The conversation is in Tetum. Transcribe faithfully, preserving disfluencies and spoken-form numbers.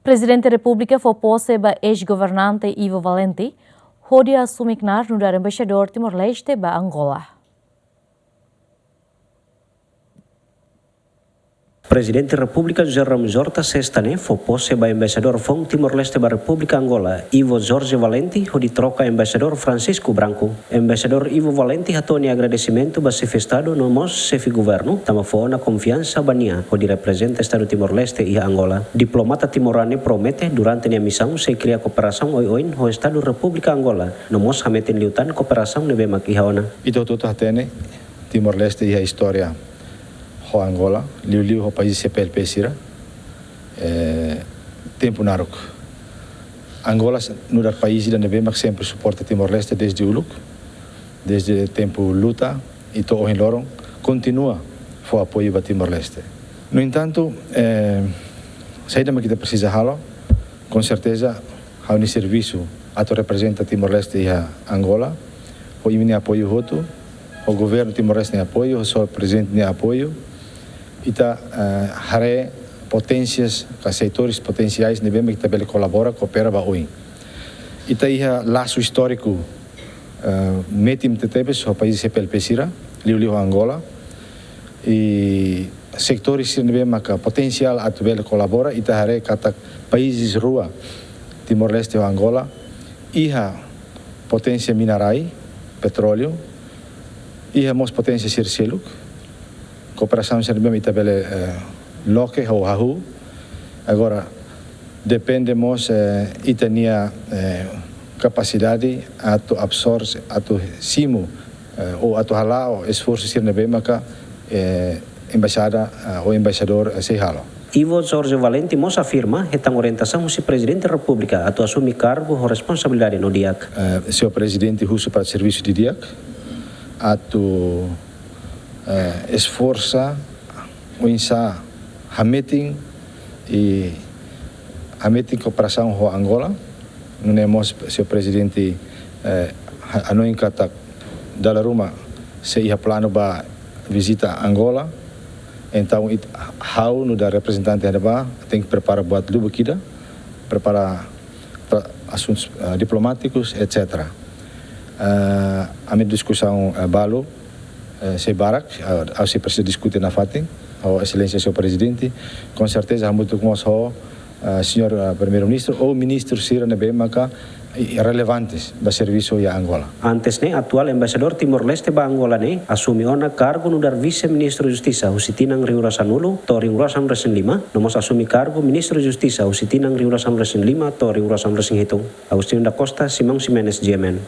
Prezidente Repúblika fó pose ba eis-governante Ivo Valente, hodi asume knaar nu'udar embaixadór Timor-Leste ba Angola. Prezidente Repúblika José Ramos Horta, sesta ne'e, fó pose ba embaixadór foun Timor-Leste ba Repúblika Angola, Ivo Jorge Valente, hodi troka embaixadór Francisco Branco. Embaixadór Ivo Valente hato'o nia agradesimentu ba xefe Estadu no mós xefe Governu, tanba fó ona konfiansa ba nia hodi reprezenta Estadu Timor-Leste iha Angola. Diplomata timoroan ne'e promete durante nia misaun sei kria kooperasaun oioin ho Estadu Repúblika Angola, no mós hametin liután kooperasaun ne'ebé mak iha ona. Ita hotu-hotu hatene, Timor-Leste iha istória ho Angola, liuliu ho país C P L P sira, eh, tempu naruk. Angola s-, nu'udar país ida ne'ebé mak sempre suporta Timor-Leste desde uluk, desde tempu luta, i to'o ohin loron, kontinua fó apoiu ba Timor-Leste. No entantu, eh, saida mak ita presiza halo, com certeza, ha'u-nia servisu atu reprezenta Timor-Leste iha Angola, ho imi-nia apoiu hotu, ho governu Timor-Leste nia apoiu, ho señór prezidente nia apoiu, ita, eh, haree poténsias, ka setores potensiais ne'ebé mak ita bele kolabora, koopera ba oin. Ita iha lasu istóriku, eh, metin tebetebes ho país C P L P sira, liuliu ho Angola, i setores sira ne'ebé maka potensiál atu bele kolabora, ita haree katak países rua, Timor-Leste ho Angola, iha poténsia mina-rai, petróleu, iha mós poténsia sira seluk, kooperasaun sira ne'ebé ita bele, eh, loke ho hahú. Agora, depende mós, eh, ita-nia, eh, kapasidade atu absorve, atu simu, eh, ou atu hala'o esforsu sira ne'ebé maka, eh, embaixada, eh, ou embaixadór, eh, sei halo. Ivo Jorge Valente mós afirma, hetan orientasaun husi Prezidente Repúblika atu asume kargu ho responsabilidade no di'ak. Eh, señór Prezidente husu para servisu didi'ak, atu, eh, esforsa oinsá hametin i hametin kooperasaun ho Angola, nune'e mós señór Prezidente, eh, ha-, hanoin katak dala ruma sei iha planu ba vizita Angola, entaun it-, ha'u nu'udar reprezentante iha ne'ebá, tenke prepara buat lubuk ida, prepara tra-, asuntus, eh, diplomátikus, et cetera. Eh, ami diskusaun, eh, balu, eh, sei barak, eh, ha'u sei presiza diskute nafatin ho Exelénsia señór Prezidente, com certeza hamutuk mós ho, eh, señór, eh, Primeiru-Ministru ou ministru sira ne'ebé maka, eh, relevantes ba servisu iha Angola. Antes ne'e, atuál embaixadór Timor-Leste ba Angola ne'e asume ona kargu nu'udar Vise-Ministru Justisa husi tinan rihun rua sanulu to'o rihun rua sanulu resin lima, no mós asume kargu Ministru Justisa husi tinan rihun rua sanulu resin lima to'o rihun rua sanulu resin hitu. Agostinho da Costa, Simão Ximenes, G M N.